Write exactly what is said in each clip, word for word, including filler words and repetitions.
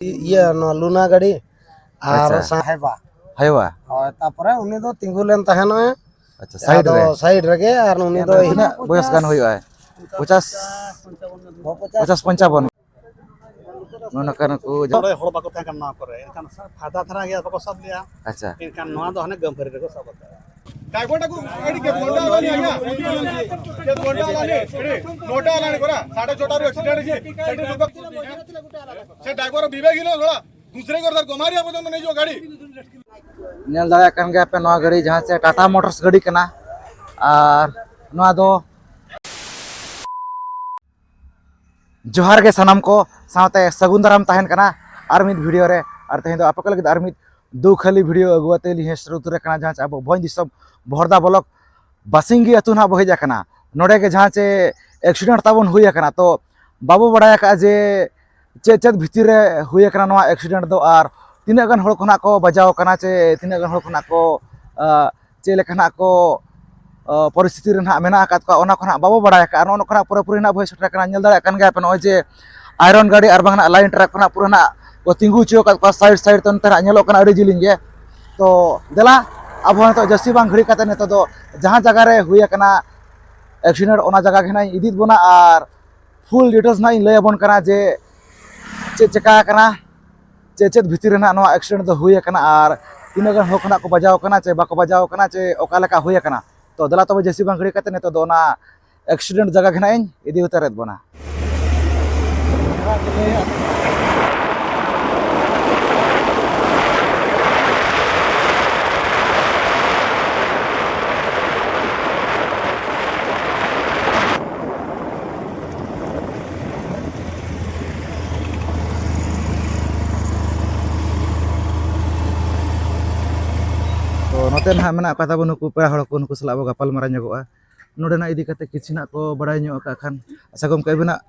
ᱤᱭᱟᱹ, ᱱᱚᱣᱟ ᱞᱩᱱᱟ ᱜᱟᱹᱰᱤ ᱟᱨ ᱟᱪᱪᱷᱟ᱾ ᱥᱟ-, ᱦᱮᱵᱟ᱾ ᱦᱮᱵᱟ? ᱦᱳᱭ, ᱛᱟᱯᱚᱨᱮ ᱩᱱᱤ ᱫᱚ ᱛᱤᱸᱜᱩ ᱞᱮᱱ ᱛᱟᱦᱮᱱᱚᱜᱼᱟ᱾ ᱟᱪᱪᱷᱟ, ᱥᱟᱭᱤᱰ ᱟᱫᱚ ᱨᱮ᱾ ᱥᱟᱭᱤᱰ ᱨᱮᱜᱮ, ᱟᱨ ᱩᱱᱤ ᱫᱚ ᱛᱤᱱᱟᱹᱜ ᱵᱚᱭᱚᱥ ᱜᱟᱱ ᱦᱩᱭᱩᱜᱼᱟ? ᱯᱚᱪᱟᱥ? ᱯᱚᱪᱟᱥ᱾ ᱯᱚᱪᱟᱥ ᱯᱚᱧᱪᱟᱵᱚᱱ᱾ ᱱᱚᱜᱼᱚ ᱱᱚᱝᱠᱟ ᱱᱩᱠᱩ ᱡᱟ- ᱱᱚᱰᱮ ᱦᱚᱲ ᱵᱟᱠᱚ ᱛᱟᱦᱮᱸ ᱠᱟᱱᱟ ᱱᱚᱣᱟ ᱠᱚᱨᱮ, ᱮᱱᱠᱷᱟᱱ ᱯᱷᱟᱭᱫᱟ ᱫᱷᱟᱨᱟ ᱜᱮ ᱵᱟᱠᱚ ᱥᱟᱵ ᱞᱮᱜᱼᱟ᱾ ᱟᱪᱪᱷᱟ᱾ ᱮᱱᱠᱷᱟᱱ ᱱᱚᱣᱟ ᱫᱚ ᱦᱟᱱᱮ ᱜᱟᱹᱢᱵᱷᱟᱹᱨᱤ ᱨᱮᱠᱚ ᱥᱟᱵ ᱟᱠᱟᱫᱼᱟ᱾ ଡ୍ରାଇଭରଟାକୁ ଏଠି କେତେ ଘଣ୍ଟା ହେଲାଣି ଆଜ୍ଞା? କେତେ ଘଣ୍ଟା ହେଲାଣି? ଏଠି ନଅଟା ହେଲାଣି ପରା, ସାଢ଼େ ଛଅଟାରୁ ଆକ୍ସିଡେଣ୍ଟ ହେଇଛି। ସେଠି ଲୋକ, ସେ ଡ୍ରାଇଭର ବିବେକ ହୀନ ଶଳା, ଘୁଷୁରେଇ କରି ତାର ଗମାରିଆ ପର୍ଯ୍ୟନ୍ତ ନେଇଯିବ ଗାଡ଼ି। ᱧᱮᱞ ᱫᱟᱲᱮᱭᱟᱜ ᱠᱟᱱ ᱜᱮᱭᱟ ᱯᱮ, ᱱᱚᱣᱟ ᱜᱟᱹᱰᱤ ᱡᱟᱦᱟᱸ ᱪᱮ ᱴᱟᱴᱟ ᱢᱳᱴᱚᱨᱥ ᱜᱟᱹᱰᱤ ᱠᱟᱱᱟ᱾ ᱟᱨ ᱱᱚᱣᱟ ᱫᱚ ᱡᱚᱦᱟᱨ ᱜᱮ ᱥᱟᱱᱟᱢ ᱠᱚ, ᱥᱟᱶᱛᱮ ᱥᱟᱹᱜᱩᱱ ᱫᱟᱨᱟᱢ ᱛᱟᱦᱮᱱ ᱠᱟᱱᱟ ᱟᱨ ᱢᱤᱫ ᱵᱷᱤᱰᱤᱭᱳ ᱨᱮ᱾ ᱟᱨ ᱛᱮᱦᱮᱧ ᱫᱚ ᱟᱯᱮ ᱠᱚ ᱞᱟᱹᱜᱤᱫ ᱟᱨ ᱢᱤᱫ ᱫᱩᱠᱷᱟᱹᱞᱤ ᱵᱷᱤᱰᱤᱭᱳ ᱟᱹᱜᱩ ᱟᱛᱮ ᱞᱤᱧ ᱦᱮᱡ ᱥᱮᱴᱮᱨ ᱩᱛᱟᱹᱨ ᱟᱠᱟᱱᱟ, ᱡᱟᱦᱟᱸ ᱪᱮ ᱟᱵᱚ ᱵᱷᱚᱸᱡᱽ ᱫᱤᱥᱚᱢ ᱵᱚᱦᱚᱨᱫᱟ ᱵᱞᱚᱠ ᱵᱟᱥᱤᱝᱜᱤ ᱟᱹᱛᱩ ᱱᱟᱦᱟᱜ ᱵᱚ ᱦᱮᱡ ᱟᱠᱟᱱᱟ᱾ ᱱᱚᱰᱮ ᱜᱮ ᱡᱟᱦᱟᱸ ᱪᱮ ᱮᱠᱥᱤᱰᱮᱱᱴ ᱛᱟᱵᱚᱱ ᱦᱩᱭ ᱟᱠᱟᱱᱟ, ᱛᱚ ᱵᱟᱵᱚ ᱵᱟᱲᱟᱭ ᱟᱠᱟᱫᱼᱟ ᱡᱮ ᱪᱮᱫ ᱪᱮᱫ ᱵᱷᱤᱛᱤᱨ ᱨᱮ ᱦᱩᱭ ᱟᱠᱟᱱᱟ ᱱᱚᱣᱟ ᱮᱠᱥᱤᱰᱮᱱᱴ ᱫᱚ, ᱟᱨ ᱛᱤᱱᱟᱹᱜ ᱜᱟᱱ ᱦᱚᱲ ᱠᱚ ᱱᱟᱦᱟᱜ ᱠᱚ ᱵᱟᱡᱟᱣ ᱟᱠᱟᱱᱟ, ᱪᱮ ᱛᱤᱱᱟᱹᱜ ᱜᱟᱱ ᱦᱚᱲ ᱠᱚ ᱱᱟᱦᱟᱜ ᱠᱚ, ᱟᱸ, ᱪᱮᱫ ᱞᱮᱠᱟ ᱱᱟᱦᱟᱜ ᱠᱚ, ᱟᱸ, ᱯᱚᱨᱤᱥᱛᱷᱤᱛᱤ ᱨᱮ ᱱᱟᱦᱟᱜ ᱢᱮᱱᱟᱜ ᱟᱠᱟᱫ ᱠᱚᱣᱟ, ᱚᱱᱟ ᱠᱚ ᱱᱟᱦᱟᱜ ᱵᱟᱵᱚ ᱵᱟᱲᱟᱭ ᱟᱠᱟᱫᱼᱟ᱾ ᱱᱚᱜᱼᱚ ᱱᱚᱝᱠᱟ ᱱᱟᱦᱟᱜ ᱯᱩᱨᱟᱹᱯᱩᱨᱤ ᱱᱟᱦᱟᱜ ᱵᱚ ᱦᱮᱡ ᱥᱮᱴᱮᱨ ᱟᱠᱟᱱᱟ᱾ ᱧᱮᱞ ᱫᱟᱲᱮᱭᱟᱜ ᱠᱟᱱ ᱜᱮᱭᱟ ᱯᱮ, ᱱᱚᱜᱼᱚᱭ ᱡᱮ ᱟᱭᱨᱚᱱ ᱜᱟᱹᱰᱤ ᱟᱨ ᱵᱟᱝ ᱱᱟᱦᱟᱜ ᱞᱟᱭᱤᱱ ᱴᱨᱟᱠ ᱠᱚ ᱱᱟᱦᱟᱜ ᱯᱩᱨᱟᱹ ᱱᱟᱦᱟᱜ ᱠᱚ ᱛᱤᱸᱜᱩ ᱦᱚᱪᱚ ᱟᱠᱟᱫ ᱠᱚᱣᱟ ᱥᱟᱭᱤᱰ ᱥᱟᱭᱤᱰ ᱛᱮ, ᱱᱚᱛᱮ ᱱᱟᱦᱟᱜ ᱧᱮᱞᱚᱜ ᱠᱟᱱᱟ ᱟᱹᱰᱤ ᱡᱤᱞᱤᱧ ᱜᱮ᱾ ᱛᱚ ᱫᱮᱞᱟ, ᱟᱵᱚ ᱱᱤᱛᱚᱜ ᱡᱟᱹᱥᱛᱤ ᱵᱟᱝ ᱜᱷᱟᱹᱲᱤ ᱠᱟᱛᱮ ᱱᱤᱛᱚᱜ ᱫᱚ ᱡᱟᱦᱟᱸ ᱡᱟᱭᱜᱟ ᱨᱮ ᱦᱩᱭ ᱟᱠᱟᱱᱟ ᱮᱠᱥᱤᱰᱮᱱᱴ, ᱚᱱᱟ ᱡᱟᱭᱜᱟ ᱜᱮ ᱱᱟᱦᱟᱜ ᱤᱧ ᱤᱫᱤᱭᱮᱫ ᱵᱚᱱᱟ ᱟᱨ ᱯᱷᱩᱞ ᱰᱤᱴᱮᱞᱥ ᱱᱟᱦᱟᱜ ᱤᱧ ᱞᱟᱹᱭ ᱟᱵᱚᱱ ᱠᱟᱱᱟ ᱡᱮ ᱪᱮᱫ ᱪᱮᱠᱟ ᱟᱠᱟᱱᱟ, ᱪᱮᱫ ᱪᱮᱫ ᱵᱷᱤᱛᱤᱨ ᱨᱮ ᱱᱟᱦᱟᱜ ᱱᱚᱣᱟ ᱮᱠᱥᱤᱰᱮᱱᱴ ᱫᱚ ᱦᱩᱭ ᱟᱠᱟᱱᱟ ᱟᱨ ᱛᱤᱱᱟᱹᱜ ᱜᱟᱱ ᱦᱚᱲ ᱠᱚ ᱱᱟᱦᱟᱜ ᱠᱚ ᱵᱟᱡᱟᱣ ᱟᱠᱟᱱᱟ ᱪᱮ ᱵᱟᱠᱚ ᱵᱟᱡᱟᱣ ᱟᱠᱟᱱᱟ ᱪᱮ ᱚᱠᱟ ᱞᱮᱠᱟ ᱦᱩᱭ ᱟᱠᱟᱱᱟ᱾ ᱛᱚ ᱫᱮᱞᱟ ᱛᱚᱵᱮ ᱡᱟᱹᱥᱛᱤ ᱵᱟᱝ ᱜᱷᱟᱹᱲᱤ ᱠᱟᱛᱮ ᱱᱤᱛᱚᱜ ᱫᱚ ᱚᱱᱟ ᱮᱠᱥᱤᱰᱮᱱᱴ ᱡᱟᱭᱜᱟ ᱜᱮ ᱱᱟᱦᱟᱜ ᱤᱧ ᱤᱫᱤ ᱩᱛᱟᱹᱨᱮᱫ ᱵᱚᱱᱟ᱾ ᱛᱚ ᱱᱚᱛᱮ ᱱᱟᱦᱟᱜ ᱢᱮᱱᱟᱜ ᱠᱚᱣᱟ ᱛᱟᱵᱚᱱ ᱱᱩᱠᱩ ᱯᱮᱲᱟ ᱦᱚᱲ ᱠᱚ, ᱱᱩᱠᱩ ᱥᱟᱞᱟᱜ ᱵᱚ ᱜᱟᱯᱟᱞ ᱢᱟᱨᱟᱣ ᱧᱚᱜᱚᱜᱼᱟ᱾ ᱱᱚᱰᱮᱱᱟᱜ ᱤᱫᱤ ᱠᱟᱛᱮ ᱠᱤᱪᱷᱩ ᱱᱟᱜ ᱠᱚ ᱵᱟᱲᱟᱭ ᱧᱚᱜ ᱟᱠᱟᱫ ᱠᱷᱟᱱ, ᱟᱪᱪᱷᱟ ᱜᱚᱢᱠᱮ, ᱟᱹᱵᱤᱱᱟᱜ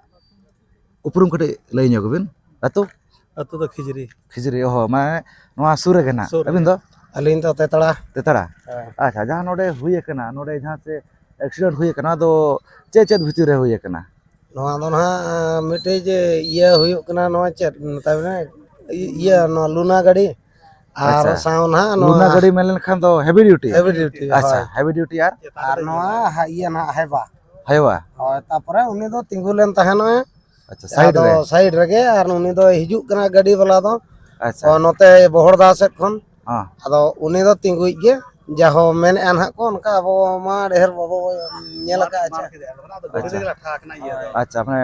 ᱩᱯᱨᱩᱢ ᱠᱟᱹᱴᱤᱡ ᱞᱟᱹᱭ ᱧᱚᱜ ᱵᱤᱱ᱾ ᱟᱹᱛᱩ? ᱟᱹᱛᱩ ᱫᱚ ᱠᱷᱤᱡᱽᱨᱤ᱾ ᱠᱷᱤᱡᱽᱨᱤ, ᱚᱦᱚ, ᱢᱟᱱᱮ ᱱᱚᱣᱟ ᱥᱩᱨ ᱨᱮᱜᱮ ᱱᱟᱜ᱾ ᱥᱩᱨ ᱨᱮ᱾ ᱟᱹᱵᱤᱱ ᱫᱚ? ᱟᱹᱞᱤᱧ ᱫᱚ ᱛᱮᱛᱲᱟ᱾ ᱛᱮᱛᱲᱟ? ᱦᱮᱸ᱾ ᱟᱪᱪᱷᱟ, ᱡᱟᱦᱟᱸ ᱱᱚᱰᱮ ᱦᱩᱭ ᱟᱠᱟᱱᱟ, ᱱᱚᱰᱮ ᱡᱟᱦᱟᱸ ᱪᱮ ᱮᱠᱥᱤᱰᱮᱱᱴ ᱦᱩᱭ ᱟᱠᱟᱱᱟ, ᱚᱱᱟ ᱫᱚ ᱪᱮᱫ ᱪᱮᱫ ᱵᱷᱤᱛᱤᱨ ᱨᱮ ᱦᱩᱭ ᱟᱠᱟᱱᱟ? ᱱᱚᱣᱟ ᱫᱚ ᱱᱟᱦᱟᱜ ᱢᱤᱫᱴᱮᱡ ᱡᱮ ᱤᱭᱟᱹ ᱦᱩᱭᱩᱜ ᱠᱟᱱᱟ, ᱱᱚᱣᱟ ᱪᱮᱫ ᱢᱮᱛᱟᱭ ᱢᱮ, ᱤᱭᱟᱹ, ᱱᱚᱣᱟ ᱞᱩᱱᱟ ᱜᱟᱹᱰᱤ ᱟᱨ ᱟᱪᱪᱷᱟ᱾ ᱥᱟᱶ ᱱᱟᱦᱟᱜ ᱱᱚᱣᱟ ᱞᱩᱱᱟ ᱜᱟᱹᱰᱤ ᱢᱮᱱ ᱞᱮᱱᱠᱷᱟᱱ ᱫᱚ ᱦᱮᱵᱤ ᱰᱤᱭᱩᱴᱤ᱾ ᱦᱮᱵᱤ ᱰᱤᱭᱩᱴᱤ, ᱟᱪᱪᱷᱟ, ᱦᱳᱭ᱾ ᱦᱮᱵᱤ ᱰᱤᱭᱩᱴᱤ ᱟᱨ ᱟᱨ ᱱᱚᱣᱟ ᱦᱟ-, ᱤᱭᱟᱹ ᱱᱟᱦᱟᱜ ᱦᱟᱭᱵᱟ᱾ ᱦᱟᱭᱵᱟ᱾ ᱦᱳᱭ, ᱛᱟᱯᱚᱨᱮ ᱩᱱᱤ ᱫᱚ ᱛᱤᱸᱜᱩ ᱞᱮᱱ ᱛᱟᱦᱮᱱᱚᱜᱼᱟ᱾ ᱟᱪᱪᱷᱟ, ᱥᱟᱭᱤᱰ ᱟᱫᱚ ᱨᱮ᱾ ᱥᱟᱭᱤᱰ ᱨᱮᱜᱮ, ᱟᱨ ᱩᱱᱤ ᱫᱚ ᱦᱤᱡᱩᱜ ᱠᱟᱱᱟ ᱜᱟᱹᱰᱤ ᱵᱟᱞᱟ ᱫᱚ᱾ ᱟᱪᱪᱷᱟ᱾ ᱚ, ᱱᱚᱛᱮ ᱵᱚᱦᱚᱲᱫᱟ ᱥᱮᱫ ᱠᱷᱚᱱ᱾ ᱦᱚᱸ᱾ ᱟᱫᱚ ᱩᱱᱤ ᱫᱚ ᱛᱤᱸᱜᱩᱭᱤᱡ ᱜᱮ, ᱡᱟᱦᱳ ᱢᱮᱱᱮᱫᱼᱟ ᱱᱟᱦᱟᱜ ᱠᱚ, ᱚᱱᱠᱟ ᱟᱵᱚ ᱢᱟ ᱰᱷᱮᱨ ᱵᱟᱵᱚ ᱧᱮᱞ ᱟᱠᱟᱫᱼᱟ ᱪᱮ᱾ ᱟᱪᱪᱷᱟ᱾ ᱟᱪᱪᱷᱟ, ᱢᱟᱱᱮ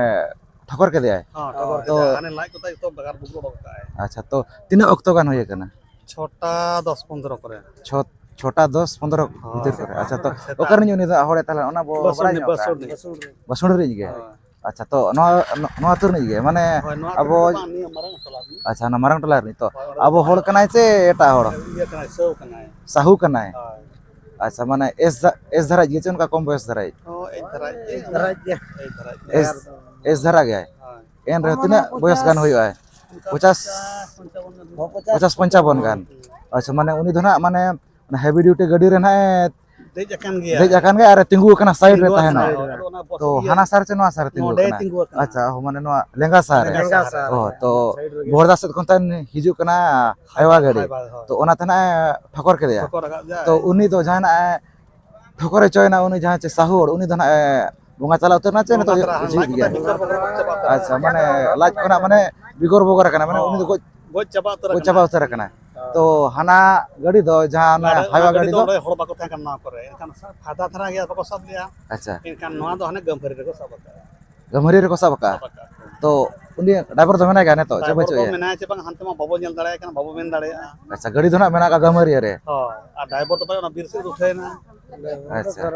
ᱴᱷᱚᱠᱚᱨ ᱠᱮᱫᱮᱭᱟᱭ᱾ ᱦᱚᱸ, ᱴᱷᱚᱠᱚᱨ ᱛᱚ ᱠᱮᱫᱮᱭᱟᱭ᱾ ᱦᱟᱱᱮ ᱞᱟᱡ ᱠᱚᱛᱟᱭ ᱡᱚᱛᱚ ᱵᱟᱜᱟᱨ ᱵᱩᱜᱟᱨ ᱚᱰᱚᱠ ᱠᱟᱜᱼᱟᱭ᱾ ᱟᱪᱪᱷᱟ, ᱛᱚ ᱛᱤᱱᱟᱹᱜ ᱚᱠᱛᱚ ᱜᱟᱱ ᱦᱩᱭ ᱟᱠᱟᱱᱟ? ᱪᱷᱚᱴᱟ ᱫᱚᱥ ᱯᱚᱱᱫᱽᱨᱚ ᱠᱚᱨᱮ᱾ ᱪᱷᱚ-, ᱪᱷᱚᱴᱟ ᱫᱚᱥ ᱯᱚᱱᱫᱽᱨᱚ ᱦᱚᱸ᱾ ᱵᱷᱤᱛᱤᱨ ᱠᱚᱨᱮ᱾ ᱟᱪᱪᱷᱟ, ᱛᱚ ᱥᱮᱛᱟᱜ᱾ ᱚᱠᱟ ᱨᱤᱱᱤᱡ ᱩᱱᱤ ᱫᱚ ᱦᱚᱲᱮ ᱛᱟᱦᱮᱸ ᱞᱮᱱᱟ? ᱚᱱᱟ ᱵᱚ ᱵᱟᱥᱩᱲ ᱵᱟᱲᱟᱭ ᱨᱤᱱᱤᱡ, ᱧᱚᱜ ᱠᱟᱜᱼᱟ? ᱵᱟᱥᱩᱲ ᱨᱤᱱᱤᱡ᱾ ᱵᱟᱥᱩᱲ ᱨᱤᱱᱤᱡ ᱜᱮ? ᱦᱳᱭ᱾ ᱟᱪᱪᱷᱟ, ᱛᱚ ᱱᱚᱣᱟ, ᱱᱚᱣᱟ ᱟᱹᱛᱩ ᱨᱤᱱᱤᱡ ᱜᱮ? ᱢᱟᱱᱮ ᱦᱳᱭ, ᱱᱚᱣᱟ ᱟᱵᱚ ᱟᱹᱛᱩ ᱨᱤᱱᱤᱡ ᱫᱚ ᱵᱟᱝ, ᱱᱤᱭᱟᱹ ᱢᱟᱨᱟᱝ ᱴᱚᱞᱟ ᱨᱤᱱᱤᱡ᱾ ᱟᱪᱪᱷᱟ, ᱚᱱᱟ ᱢᱟᱨᱟᱝ ᱴᱚᱞᱟ ᱨᱤᱱᱤᱡ ᱛᱚ᱾ ᱦᱳᱭ, ᱚᱸᱰᱮ ᱟᱵᱚ ᱫᱚ ᱦᱚᱲ ᱠᱟᱱᱟᱭ ᱪᱮ ᱮᱴᱟᱜ ᱦᱚᱲ? ᱤᱭᱟᱹ ᱠᱟᱱᱟᱭ, ᱥᱟᱹᱣ ᱠᱟᱱᱟᱭ᱾ ᱥᱟᱹᱦᱩ ᱠᱟᱱᱟᱭ? ᱦᱳᱭ᱾ ᱟᱪᱪᱷᱟ, ᱢᱟᱱᱮ ᱮᱥ ᱫᱷᱟ-, ᱮᱥ ᱫᱷᱟᱨᱟ ᱜᱮ ᱪᱮ ᱚᱱᱠᱟ ᱠᱚᱢ ᱵᱚᱭᱚᱥ ᱫᱷᱟᱨᱟ? ᱦᱚᱸ, ᱮᱥ ᱫᱷᱟᱨᱟ ᱜᱮ᱾ ᱮᱥ ᱫᱷᱟᱨᱟ ᱜᱮ᱾ ᱮᱥ, ᱮᱥ ᱫᱷᱟᱨᱟ ᱜᱮᱭᱟᱭ? ᱦᱳᱭ᱾ ᱮᱱ ᱨᱮᱦᱚᱸ ᱛᱤᱱᱟᱹᱜ ᱵᱚᱭᱚᱥ ᱜᱟᱱ ᱦᱩᱭᱩᱜᱼᱟ? ᱯᱚᱪᱟᱥ? ᱯᱚᱪᱟᱥ ᱯᱚᱧᱪᱟᱵᱚᱱ ᱜᱟᱱ᱾ ᱟᱪᱪᱷᱟ, ᱢᱟᱱᱮ ᱩᱱᱤ ᱫᱚ ᱱᱟᱦᱟᱜ ᱢᱟᱱᱮ ᱚᱱᱟ ᱦᱮᱵᱤ ᱰᱤᱭᱩᱴᱤ ᱜᱟᱹᱰᱤ ᱨᱮ ᱱᱟᱦᱟᱜ ᱮ ᱫᱮᱡ ᱟᱠᱟᱱ ᱜᱮᱭᱟᱭ᱾ ᱫᱮᱡ ᱟᱠᱟᱱ ᱜᱮᱭᱟᱭ ᱟᱨ ᱮ ᱛᱤᱸᱜᱩ ᱟᱠᱟᱱᱟ ᱥᱟᱭᱤᱰ ᱨᱮ ᱛᱤᱸᱜᱩ ᱛᱟᱦᱮᱱᱟ᱾ ᱟᱠᱟᱱᱟᱭ, ᱦᱳᱭ, ᱟᱫᱚ ᱚᱱᱟ ᱵᱚᱥ ᱛᱚ ᱤᱭᱟᱹ ᱦᱟᱱᱟ ᱥᱟᱨ ᱪᱮ ᱱᱚᱣᱟ ᱥᱟᱨ ᱨᱮ ᱛᱤᱸᱜᱩ ᱱᱚᱰᱮᱭ ᱟᱠᱟᱱᱟ? ᱛᱤᱸᱜᱩ ᱟᱠᱟᱱᱟ᱾ ᱟᱪᱪᱷᱟ, ᱚ, ᱢᱟᱱᱮ ᱱᱚᱣᱟ ᱞᱮᱸᱜᱟ ᱥᱟᱨ ᱨᱮ᱾ ᱞᱮᱸᱜᱟ ᱥᱟᱨ ᱚ, ᱨᱮ᱾ ᱛᱚ ᱥᱟᱭᱤᱰ ᱨᱮᱜᱮ᱾ ᱵᱚᱦᱚᱲᱫᱟ ᱥᱮᱫ ᱠᱷᱚᱱ ᱛᱟᱦᱮᱱ ᱦᱤᱡᱩᱜ ᱠᱟᱱᱟ ᱦᱟᱭᱣᱟ ᱜᱟᱹᱰᱤ᱾ ᱦᱟᱭᱣᱟ, ᱦᱳᱭ᱾ ᱛᱚ ᱚᱱᱟ ᱛᱮ ᱱᱟᱦᱟᱜ ᱮ ᱴᱷᱚᱠᱚᱨ ᱠᱮᱫᱮᱭᱟ᱾ ᱴᱷᱚᱠᱚᱨ ᱟᱠᱟᱫ ᱜᱮᱭᱟᱭ᱾ ᱛᱚ ᱩᱱᱤ ᱫᱚ ᱡᱟᱦᱟᱱᱟᱜ ᱮ ᱴᱷᱚᱠᱚᱨ ᱦᱚᱪᱚᱭᱮᱱᱟ, ᱩᱱᱤ ᱡᱟᱦᱟᱸ ᱪᱮ ᱥᱟᱦᱩᱲ, ᱩᱱᱤ ᱫᱚ ᱱᱟᱦᱟᱜ ᱮ ᱵᱚᱸᱜᱟ ᱛᱟᱞᱟ ᱩᱛᱟᱹᱨ ᱮᱱᱟ ᱪᱮ ᱵᱚᱸᱜᱟ ᱱᱤᱛᱚᱜ ᱛᱟᱞᱟ, ᱡᱤᱣᱤᱫ ᱞᱟᱡ ᱜᱮᱭᱟ? ᱠᱚᱛᱮ ᱵᱤᱠᱚᱨ ᱵᱚᱠᱚᱨ ᱪᱟᱵᱟ ᱩᱛᱟᱹᱨ ᱟᱪᱪᱷᱟ, ᱮᱱᱟ᱾ ᱢᱟᱱᱮ ᱞᱟᱡ ᱠᱷᱚᱱᱟᱜ ᱢᱟᱱᱮ ᱵᱤᱜᱚᱨ ᱵᱚᱜᱚᱨ ᱟᱠᱟᱱᱟ, ᱢᱟᱱᱮ ᱦᱚᱸ, ᱩᱱᱤ ᱫᱚ ᱜᱚᱡ, ᱜᱚᱡ ᱪᱟᱵᱟ ᱩᱛᱟᱹᱨ ᱜᱚᱡ ᱟᱠᱟᱱᱟ᱾ ᱪᱟᱵᱟ ᱩᱛᱟᱹᱨ ᱟᱠᱟᱱᱟ᱾ ᱦᱳᱭ᱾ ᱛᱚ ᱦᱟᱱᱟ ᱜᱟᱹᱰᱤ ᱫᱚ ᱡᱟᱦᱟᱸ ᱚᱱᱟ ᱟᱨ ᱚᱱᱟ ᱦᱟᱭᱣᱟ ᱜᱟᱹᱰᱤ ᱜᱟᱹᱰᱤ ᱫᱚ ᱫᱚ ᱚᱸᱰᱮ ᱦᱚᱲ ᱵᱟᱠᱚ ᱛᱟᱦᱮᱸ ᱠᱟᱱᱟ ᱱᱚᱣᱟ ᱠᱚᱨᱮ, ᱮᱱᱠᱷᱟᱱ ᱯᱷᱟᱭᱫᱟ ᱫᱷᱟᱨᱟ ᱜᱮᱭᱟ, ᱵᱟᱠᱚ ᱥᱟᱵ ᱞᱮᱜᱼᱟ᱾ ᱟᱪᱪᱷᱟ᱾ ᱮᱱᱠᱷᱟᱱ ᱱᱚᱣᱟ ᱫᱚ ᱦᱟᱱᱮ ᱜᱟᱹᱢᱵᱷᱟᱹᱨᱤ ᱨᱮᱠᱚ ᱥᱟᱵ ᱟᱠᱟᱫᱼᱟ᱾ ᱜᱟᱹᱢᱵᱷᱟᱹᱨᱤ ᱨᱮᱠᱚ ᱥᱟᱵ ᱟᱠᱟᱫᱼᱟ᱾ ᱥᱟᱵ ᱟᱠᱟᱫ ᱠᱚ᱾ ᱛᱚ ᱩᱱᱤ ᱰᱨᱟᱭᱵᱷᱟᱨ ᱫᱚ ᱢᱮᱱᱟᱭ ᱜᱮᱭᱟ ᱱᱤᱛᱚᱜ ᱪᱮ ᱰᱨᱟᱭᱵᱷᱟᱨ ᱵᱟᱹᱪᱩᱜ ᱫᱚ ᱮᱭᱟ? ᱢᱮᱱᱟᱭᱟ ᱪᱮ ᱵᱟᱝ, ᱦᱟᱱᱛᱮ ᱢᱟ ᱵᱟᱵᱚ ᱧᱮᱞ ᱫᱟᱲᱮᱭᱟᱭ ᱠᱟᱱᱟ, ᱵᱟᱵᱚ ᱢᱮᱱ ᱫᱟᱲᱮᱭᱟᱜᱼᱟ᱾ ᱟᱪᱪᱷᱟ, ᱜᱟᱹᱰᱤ ᱫᱚ ᱱᱟᱦᱟᱜ ᱢᱮᱱᱟᱜ ᱠᱟᱜᱼᱟ ᱜᱟᱹᱢᱵᱷᱟᱹᱨᱤᱭᱟᱹ ᱨᱮ᱾ ᱦᱳᱭ, ᱟᱨ ᱰᱨᱟᱭᱵᱷᱟᱨ ᱫᱚ ᱯᱟᱞᱮ ᱚᱱᱟ ᱵᱤᱨ ᱥᱮᱫ ᱨᱮ ᱩᱴᱷᱟᱹᱭᱮᱱᱟ᱾ ᱟᱪᱪᱷᱟ᱾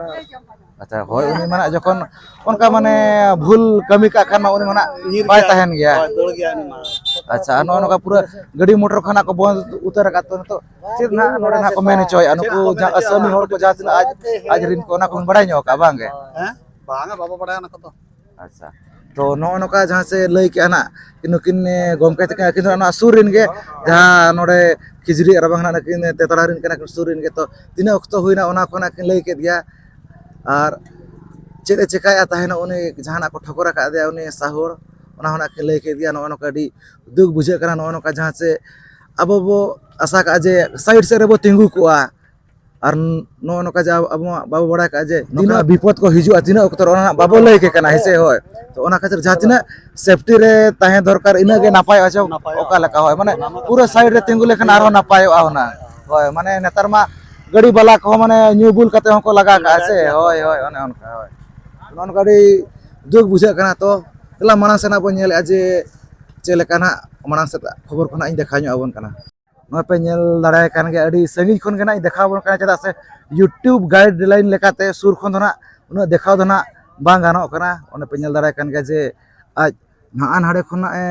ᱟᱪᱪᱷᱟ, ᱦᱳᱭ, ᱩᱱᱤ ᱢᱟ ᱱᱟᱜ ᱡᱚᱠᱷᱚᱱ ᱚᱱᱠᱟ ᱢᱟᱱᱮ ᱵᱷᱩᱞ ᱠᱟᱹᱢᱤ ᱠᱟᱜ ᱠᱷᱟᱱ ᱢᱟ ᱩᱱᱤ ᱢᱟ ᱱᱟᱜ ᱧᱤᱨ ᱵᱟᱭ ᱜᱮᱭᱟ᱾ ᱛᱟᱦᱮᱱ ᱜᱮᱭᱟ᱾ ᱦᱳᱭ, ᱫᱟᱹᱲ ᱜᱮᱭᱟ ᱩᱱᱤ ᱢᱟ᱾ ᱟᱪᱪᱷᱟ, ᱟᱨ ᱱᱚᱜᱼᱚ ᱱᱚᱝᱠᱟ ᱯᱩᱨᱟᱹ ᱜᱟᱹᱰᱤ ᱢᱚᱴᱚᱨ ᱠᱷᱚᱱᱟᱜ ᱠᱚ ᱵᱚᱱᱫ ᱩᱛᱟᱹᱨ ᱟᱠᱟᱫ ᱛᱚ ᱱᱤᱛᱚᱜ ᱪᱮᱫ ᱱᱟᱜ ᱱᱚᱰᱮ ᱱᱟᱜ ᱠᱚ ᱢᱮᱱ ᱦᱚᱪᱚᱭᱮᱫᱼᱟ? ᱪᱮᱫ ᱱᱩᱠᱩ ᱠᱚ ᱢᱮᱱ ᱡᱟᱦᱟᱸ ᱦᱚᱪᱚᱭᱮᱫᱼᱟ? ᱟᱹᱥᱟᱹᱢᱤ ᱦᱚᱲ ᱠᱚ ᱡᱟᱦᱟᱸ ᱛᱤᱱᱟᱹᱜ ᱟᱡ, ᱟᱡ ᱨᱤᱱ ᱠᱚ ᱚᱱᱟ ᱠᱚᱵᱚᱱ ᱵᱟᱲᱟᱭ ᱧᱚᱜ ᱠᱟᱜᱼᱟ ᱵᱟᱝ ᱜᱮ? ᱦᱮᱸ? ᱵᱟᱝᱟ, ᱵᱟᱵᱚ ᱵᱟᱲᱟᱭᱟ ᱚᱱᱟ ᱠᱚᱫᱚ᱾ ᱟᱪᱪᱷᱟ, ᱛᱚ ᱱᱚᱜᱼᱚ ᱱᱚᱝᱠᱟ ᱡᱟᱦᱟᱸ ᱥᱮ ᱞᱟᱹᱭ ᱠᱮᱜᱼᱟ ᱱᱟᱜ ᱱᱩᱠᱤᱱ, ᱮ, ᱜᱚᱢᱠᱮ ᱛᱟᱹᱠᱤᱱ ᱟᱹᱠᱤᱱ ᱫᱚ ᱱᱚᱣᱟ ᱥᱩᱨ ᱨᱮᱱ ᱜᱮ, ᱡᱟᱦᱟᱸ ᱱᱚᱰᱮ ᱠᱷᱤᱡᱽᱨᱤ ᱟᱨ ᱵᱟᱝ ᱱᱟᱜ ᱱᱩᱠᱤᱱ ᱛᱮᱛᱲᱟ ᱨᱮᱱ ᱠᱟᱱᱟ ᱠᱤᱱ, ᱥᱩᱨ ᱨᱮᱱ ᱜᱮ᱾ ᱛᱚ ᱛᱤᱱᱟᱹᱜ ᱚᱠᱛᱚ ᱦᱩᱭᱱᱟ ᱚᱱᱟ ᱠᱷᱚᱱᱟᱜ ᱠᱤᱱ ᱞᱟᱹᱭ ᱠᱮᱫ ᱜᱮᱭᱟ᱾ ᱟᱨ ᱪᱮᱫ ᱮ ᱪᱮᱠᱟᱭᱮᱫᱼᱟ ᱛᱟᱦᱮᱱᱚᱜ ᱩᱱᱤ, ᱡᱟᱦᱟᱱᱟᱜ ᱠᱚ ᱴᱷᱚᱠᱚᱨ ᱟᱠᱟᱫᱮᱭᱟ ᱩᱱᱤ ᱥᱟᱦᱩᱲ, ᱚᱱᱟ ᱦᱚᱸ ᱱᱟᱜ ᱠᱤᱱ ᱞᱟᱹᱭ ᱠᱮᱫ ᱜᱮᱭᱟ᱾ ᱱᱚᱜᱼᱚ ᱱᱚᱝᱠᱟ ᱟᱹᱰᱤ ᱫᱩᱠ ᱵᱩᱡᱷᱟᱹᱜ ᱠᱟᱱᱟ, ᱱᱚᱜᱼᱚ ᱱᱚᱝᱠᱟ ᱡᱟᱦᱟᱸ ᱪᱮ ᱟᱵᱚ ᱵᱚ ᱟᱥᱟ ᱠᱟᱜᱼᱟ ᱡᱮ ᱥᱟᱭᱤᱰ ᱥᱮᱫ ᱨᱮᱵᱚ ᱛᱤᱸᱜᱩ ᱠᱚᱜᱼᱟ, ᱟᱨ ᱱᱚᱜᱼᱚ ᱱᱚᱝᱠᱟ ᱡᱮ ᱟᱵᱚ ᱢᱟ ᱵᱟᱵᱚ ᱵᱟᱲᱟᱭ ᱠᱟᱜᱼᱟ ᱡᱮ ᱛᱤᱱᱟᱹᱜ ᱵᱤᱯᱚᱫ ᱠᱚ ᱦᱤᱡᱩᱜᱼᱟ, ᱛᱤᱱᱟᱹᱜ ᱚᱠᱛᱚ ᱨᱮ ᱚᱱᱟ ᱦᱟᱸᱜ ᱵᱟᱵᱚ ᱞᱟᱹᱭ ᱠᱮ ᱠᱟᱱᱟ, ᱦᱮᱸ ᱥᱮ? ᱦᱳᱭ, ᱛᱚ ᱚᱱᱟ ᱠᱷᱟᱹᱛᱤᱨ ᱡᱟᱦᱟᱸ ᱛᱤᱱᱟᱹᱜ ᱥᱮᱯᱴᱤ ᱨᱮ ᱛᱟᱦᱮᱸ ᱫᱚᱨᱠᱟᱨ, ᱤᱱᱟᱹᱜ ᱜᱮ ᱱᱟᱯᱟᱭᱚᱜᱼᱟ᱾ ᱪᱚ ᱱᱟᱯᱟᱭᱚᱜᱼᱟ᱾ ᱚᱠᱟ ᱞᱮᱠᱟ? ᱦᱳᱭ, ᱢᱟᱱᱮ ᱚᱱᱟ ᱢᱟ ᱯᱩᱨᱟᱹ ᱥᱟᱭᱤᱰ ᱨᱮ ᱛᱤᱸᱜᱩ ᱞᱮᱠᱷᱟᱱ ᱟᱨᱦᱚᱸ ᱱᱟᱯᱟᱭᱚᱜᱼᱟ ᱦᱩᱱᱟᱹᱝ᱾ ᱦᱳᱭ, ᱢᱟᱱᱮ ᱱᱮᱛᱟᱨ ᱢᱟ ᱜᱟᱹᱰᱤ ᱵᱟᱞᱟ ᱠᱚᱦᱚᱸ ᱢᱟᱱᱮ ᱧᱩ ᱵᱩᱞ ᱠᱟᱛᱮ ᱦᱚᱸᱠᱚ ᱞᱟᱜᱟ ᱠᱟᱜᱼᱟ ᱥᱮ᱾ ᱞᱟᱜᱟ ᱜᱮᱭᱟ᱾ ᱦᱳᱭ, ᱦᱳᱭ, ᱚᱱᱮ ᱚᱱᱠᱟ᱾ ᱦᱳᱭ, ᱱᱚᱜᱼᱚ ᱱᱚᱝᱠᱟ ᱟᱹᱰᱤ ᱫᱩᱠ ᱵᱩᱡᱷᱟᱹᱜ ᱠᱟᱱᱟ᱾ ᱛᱚ ᱫᱮᱞᱟ ᱢᱟᱲᱟᱝ ᱥᱮᱱᱟᱜ ᱵᱚᱱ ᱧᱮᱞᱮᱫᱼᱟ ᱡᱮ ᱪᱮᱫ ᱞᱮᱠᱟ ᱱᱟᱜ ᱢᱟᱲᱟᱝ ᱥᱮᱫ ᱠᱷᱚᱵᱚᱨ ᱠᱚ ᱱᱟᱜ ᱤᱧ ᱫᱮᱠᱷᱟᱣ ᱧᱚᱜ ᱟᱵᱚᱱ ᱠᱟᱱᱟ᱾ ᱱᱚᱜᱼᱚᱭ ᱯᱮ ᱧᱮᱞ ᱫᱟᱲᱮᱭᱟᱭ ᱠᱟᱱ ᱜᱮᱭᱟ, ᱟᱹᱰᱤ ᱥᱟᱺᱜᱤᱧ ᱠᱷᱚᱱ ᱜᱮ ᱱᱟᱜ ᱤᱧ ᱫᱮᱠᱷᱟᱣ ᱟᱵᱚᱱ ᱠᱟᱱᱟ, ᱪᱮᱫᱟᱜ ᱥᱮ YouTube guideline ᱞᱮᱠᱟᱛᱮ ᱥᱩᱨ ᱠᱷᱚᱱ ᱫᱚ ᱱᱟᱜ ᱩᱱᱟᱹᱜ ᱫᱮᱠᱷᱟᱣ ᱫᱚ ᱱᱟᱜ ᱵᱟᱝ ᱜᱟᱱᱚᱜ ᱠᱟᱱᱟ᱾ ᱚᱸᱰᱮ ᱯᱮ ᱧᱮᱞ ᱫᱟᱲᱮᱭᱟᱭ ᱠᱟᱱ ᱜᱮᱭᱟ ᱡᱮ ᱟᱡ ᱱᱟᱜᱼᱟ ᱱᱟᱰᱮ ᱠᱷᱚᱱᱟᱜ ᱮ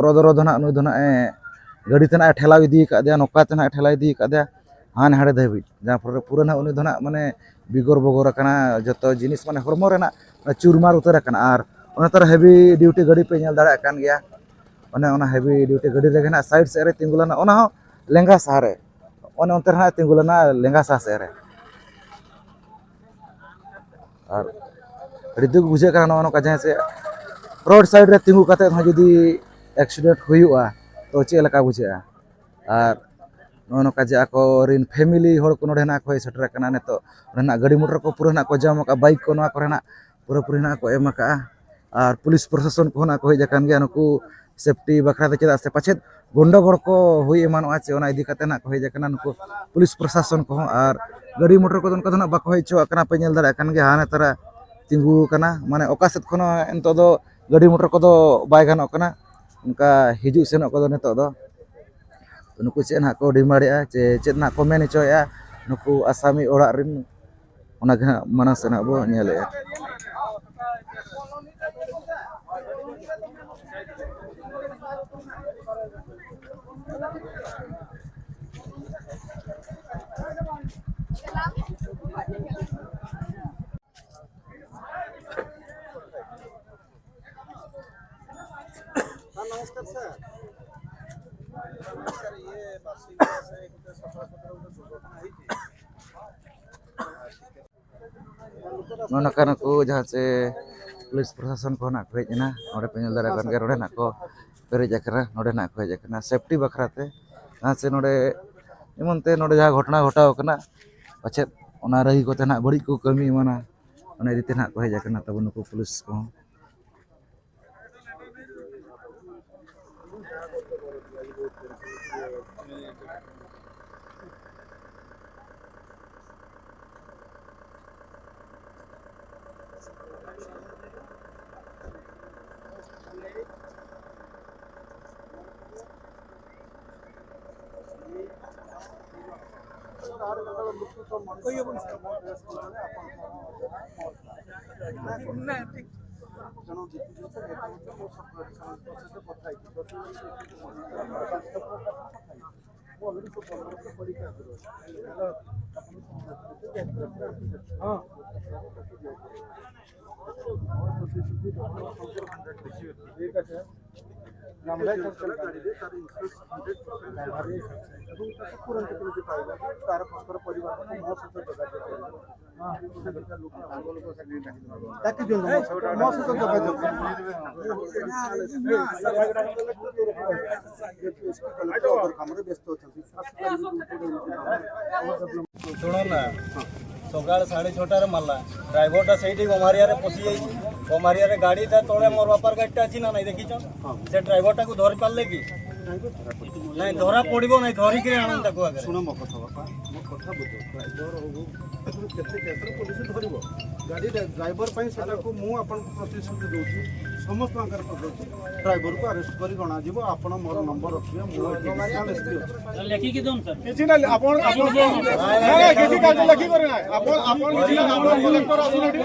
ᱨᱚᱫᱚ ᱨᱚᱫᱚ ᱱᱟᱜ ᱱᱩᱭ ᱫᱚ ᱱᱟᱜ ᱮ ᱜᱟᱹᱰᱤ ᱛᱮ ᱱᱟᱜ ᱮ ᱴᱷᱮᱞᱟᱣ ᱤᱫᱤ ᱟᱠᱟᱫᱮᱭᱟ, ᱱᱚᱝᱠᱟ ᱛᱮ ᱱᱟᱜ ᱮ ᱴᱷᱮᱞᱟᱣ ᱤᱫᱤ ᱟᱠᱟᱫᱮᱭᱟ ᱦᱟᱱᱮ ᱦᱟᱸᱰᱮ ᱫᱷᱟᱹᱵᱤᱡ, ᱡᱟᱦᱟᱸ ᱯᱚᱨᱮ ᱯᱩᱨᱟᱹ ᱱᱟᱜ ᱩᱱᱤ ᱫᱚ ᱱᱟᱜ ᱢᱟᱱᱮ ᱵᱤᱜᱚᱨ ᱵᱚᱜᱚᱨ ᱟᱠᱟᱱᱟ, ᱡᱚᱛᱚ ᱡᱤᱱᱤᱥ ᱢᱟᱱᱮ ᱦᱚᱲᱢᱚ ᱨᱮᱱᱟᱜ ᱪᱩᱨᱢᱟᱨ ᱩᱛᱟᱹᱨ ᱟᱠᱟᱱᱟ᱾ ᱟᱨ ᱚᱱᱟ ᱛᱟᱨᱟ heavy duty ᱜᱟᱹᱰᱤ ᱯᱮ ᱧᱮᱞ ᱫᱟᱲᱮᱭᱟᱜ ᱠᱟᱱ ᱜᱮᱭᱟ, ᱚᱱᱮ ᱚᱱᱟ heavy duty ᱜᱟᱹᱰᱤ ᱨᱮᱜᱮ ᱱᱟᱜ ᱥᱟᱭᱤᱰ ᱥᱮᱫ ᱨᱮ ᱛᱤᱸᱜᱩ ᱞᱮᱱᱟ, ᱚᱱᱟ ᱦᱚᱸ ᱞᱮᱸᱜᱟ ᱥᱟᱦᱟ ᱨᱮ, ᱚᱱᱮ ᱚᱱᱛᱮ ᱨᱮ ᱱᱟᱜ ᱛᱤᱸᱜᱩ ᱞᱮᱱᱟ ᱞᱮᱸᱜᱟ ᱥᱟᱦᱟ ᱥᱮᱫ ᱨᱮ᱾ ᱟᱨ ᱟᱹᱰᱤ ᱫᱩᱠ ᱵᱩᱡᱷᱟᱹᱜ ᱠᱟᱱᱟ ᱱᱚᱜᱼᱚ ᱱᱚᱝᱠᱟ ᱡᱟᱦᱟᱸ ᱥᱮ ᱨᱳᱰ ᱥᱟᱭᱤᱰ ᱨᱮ ᱛᱤᱸᱜᱩ ᱠᱟᱛᱮᱫ ᱦᱚᱸ ᱡᱩᱫᱤ ᱮᱠᱥᱤᱰᱮᱱᱴ ᱦᱩᱭᱩᱜᱼᱟ ᱛᱚ ᱪᱮᱫ ᱞᱮᱠᱟ ᱵᱩᱡᱷᱟᱹᱜᱼᱟ? ᱟᱨ ᱱᱚᱜᱼᱚ ᱱᱚᱝᱠᱟ ᱡᱮ ᱟᱠᱚ ᱨᱮᱱ ᱯᱷᱮᱢᱤᱞᱤ ᱦᱚᱲ ᱠᱚ ᱱᱚᱰᱮ ᱱᱟᱜ ᱠᱚ ᱦᱮᱡ ᱥᱮᱴᱮᱨ ᱟᱠᱟᱱᱟ, ᱱᱤᱛᱚᱜ ᱱᱚᱰᱮ ᱱᱟᱜ ᱜᱟᱹᱰᱤ ᱢᱚᱴᱚᱨ ᱠᱚ ᱯᱩᱨᱟᱹ ᱱᱟᱜ ᱠᱚ ᱡᱟᱢ ᱟᱠᱟᱫᱼᱟ, ᱵᱟᱭᱤᱠ ᱠᱚ ᱱᱚᱣᱟ ᱠᱚᱨᱮ ᱱᱟᱜ ᱯᱩᱨᱟᱹᱯᱩᱨᱤ ᱱᱟᱜ ᱠᱚ ᱮᱢ ᱟᱠᱟᱫᱼᱟ᱾ ᱟᱨ ᱯᱩᱞᱤᱥ ᱯᱨᱚᱥᱟᱥᱚᱱ ᱠᱚᱦᱚᱸ ᱱᱟᱜ ᱠᱚ ᱦᱮᱡ ᱟᱠᱟᱱ ᱜᱮᱭᱟ ᱱᱩᱠᱩ ᱥᱮᱯᱴᱤ ᱵᱟᱠᱷᱨᱟ ᱛᱮ, ᱪᱮᱫᱟᱜ ᱥᱮ ᱯᱟᱪᱮᱫ ᱜᱚᱱᱰᱚᱜᱳᱲ ᱠᱚ ᱦᱩᱭ ᱮᱢᱟᱱᱚᱜᱼᱟ ᱪᱮ ᱚᱱᱟ ᱤᱫᱤ ᱠᱟᱛᱮ ᱱᱟᱜ ᱠᱚ ᱦᱮᱡ ᱟᱠᱟᱱᱟ ᱱᱩᱠᱩ ᱯᱩᱞᱤᱥ ᱯᱨᱚᱥᱟᱥᱚᱱ ᱠᱚᱦᱚᱸ᱾ ᱟᱨ ᱜᱟᱹᱰᱤ ᱢᱚᱴᱚᱨ ᱠᱚᱫᱚ ᱚᱱᱠᱟ ᱫᱚ ᱱᱟᱜ ᱵᱟᱠᱚ ᱦᱮᱡ ᱦᱚᱪᱚᱣᱟᱜ ᱠᱟᱱᱟ, ᱯᱮ ᱧᱮᱞ ᱫᱟᱲᱮᱭᱟᱜ ᱠᱟᱱ ᱜᱮᱭᱟ ᱦᱟᱱᱮ ᱛᱟᱨᱟ ᱛᱤᱸᱜᱩ ᱟᱠᱟᱱᱟ, ᱢᱟᱱᱮ ᱚᱠᱟ ᱥᱮᱫ ᱠᱷᱚᱱ ᱦᱚᱸ ᱱᱤᱛᱚᱜ ᱫᱚ ᱜᱟᱹᱰᱤ ᱢᱚᱴᱚᱨ ᱠᱚᱫᱚ ᱵᱟᱭ ᱜᱟᱱᱚᱜ ᱠᱟᱱᱟ ᱚᱱᱠᱟ ᱦᱤᱡᱩᱜ ᱥᱮᱱᱚᱜ ᱠᱚᱫᱚ ᱱᱤᱛᱚᱜ ᱫᱚ᱾ ᱱᱩᱠᱩ ᱪᱮᱫ ᱱᱟᱜ ᱠᱚ ᱰᱤᱢᱟᱱᱰᱮᱜᱼᱟ ᱪᱮ ᱪᱮᱫ ᱱᱟᱜ ᱠᱚ ᱢᱮᱱ ᱦᱚᱪᱚᱭᱮᱜᱼᱟ ᱱᱩᱠᱩ ᱟᱥᱟᱢᱤ ᱚᱲᱟᱜ ᱨᱮᱱ, ᱚᱱᱟ ᱜᱮ ᱦᱟᱸᱜ ᱢᱟᱲᱟᱝ ᱥᱮᱫ ᱦᱟᱸᱜ ᱵᱚ ᱧᱮᱞᱮᱜᱼᱟ᱾ ᱱᱚᱜᱼᱚ ᱱᱚᱝᱠᱟ ᱱᱩᱠᱩ ᱡᱟᱦᱟᱸ ᱪᱮ ᱯᱩᱞᱤᱥ ᱯᱨᱚᱥᱟᱥᱚᱱ ᱠᱚ ᱱᱟᱜ ᱠᱚ ᱦᱮᱡ ᱮᱱᱟ᱾ ᱱᱚᱰᱮ ᱯᱮ ᱧᱮᱞ ᱫᱟᱲᱮᱭᱟᱜ ᱠᱟᱱ ᱜᱮᱭᱟ, ᱱᱚᱰᱮ ᱱᱟᱜ ᱠᱚ ᱯᱮᱨᱮᱡ ᱟᱠᱟᱱᱟ, ᱱᱚᱰᱮ ᱱᱟᱜ ᱠᱚ ᱦᱮᱡ ᱟᱠᱟᱱᱟ ᱥᱮᱯᱴᱤ ᱵᱟᱠᱷᱨᱟ ᱛᱮ᱾ ᱡᱟᱦᱟᱸ ᱥᱮ ᱱᱚᱰᱮ ᱮᱢᱚᱱ ᱛᱮ ᱱᱚᱰᱮ ᱡᱟᱦᱟᱸ ᱜᱷᱚᱴᱚᱱᱟ ᱜᱷᱚᱴᱟᱣ ᱟᱠᱟᱱᱟ, ᱯᱟᱪᱮᱫ ᱚᱱᱟ ᱨᱟᱹᱜᱤ ᱠᱚᱛᱮ ᱱᱟᱜ ᱵᱟᱹᱲᱤᱡ ᱠᱚ ᱠᱟᱹᱢᱤ ᱮᱢᱟᱱᱟ, ᱚᱱᱟ ᱤᱫᱤ ᱛᱮ ᱱᱟᱜ ᱠᱚ ᱦᱮᱡ ᱟᱠᱟᱱᱟ ᱛᱟᱵᱚ ᱱᱩᱠᱩ ᱯᱩᱞᱤᱥ ᱠᱚᱦᱚᱸ᱾ ଡାକି ଦିଅନ୍ତୁ, ମୋ ସହିତ ଯୋଗାଯୋଗ। କାମରେ ବ୍ୟସ୍ତ ଅଛନ୍ତି। ଶୁଣ ନା, ସକାଳ ସାଢ଼େ ଛଅଟାରେ ମାରିଲା, ଡ୍ରାଇଭରଟା ସେଇଠି ଗମାରିଆରେ ପଶି ଯାଇଛି। ଗମାରିଆରେ ଗାଡ଼ିଟା ତଳେ ମୋର ବାପାର ଗାଡ଼ିଟା ଅଛି ନା ନାଇଁ, ଦେଖିଛ? ସେ ଡ୍ରାଇଭରଟାକୁ ଧରି ପାରିଲେ କି? ନାଇଁ, ଧରା ପଡ଼ିବ ନାଇଁ, ଧରିକିରି ଆଣନ୍ତୁ ତାକୁ ଆଗରେ। ଶୁଣ ମୋ କଥା ବାପା, ମୋ କଥା ବୁଝ। ଡ୍ରାଇଭର ହଉ, କେତେ କେସରେ ପୋଲିସ ଧରିବ? ଗାଡ଼ି ଡ୍ରାଇଭର ପାଇଁ ସେଟାକୁ ମୁଁ ଆପଣଙ୍କୁ ପ୍ରତିଶ୍ରୁତି ଦେଉଛି, ସମସ୍ତଙ୍କର କରୁଛି। ଡ୍ରାଇଭରକୁ ଆରେଷ୍ଟ କରି ଅଣାଯିବ। ଆପଣ ମୋର ନମ୍ବର ରଖିବେ, ମୁଁ ଏଠି ନ୍ୟାସନାଲ ଏସପି ଅଛି। ଲେଖିକି ଦିଅନ୍ତୁ ସାର୍। କିଛି ନାହିଁ, ଆପଣ, ଆପଣ, ନାଇଁ, ନାଇଁ, କିଛି କାମ ଲେଖିକରି ନାହିଁ। ଆପଣ, ଆପଣ କିଛି ନାହିଁ, ଆପଣ କଲେକ୍ଟର ଆସୁନ ଏଠି।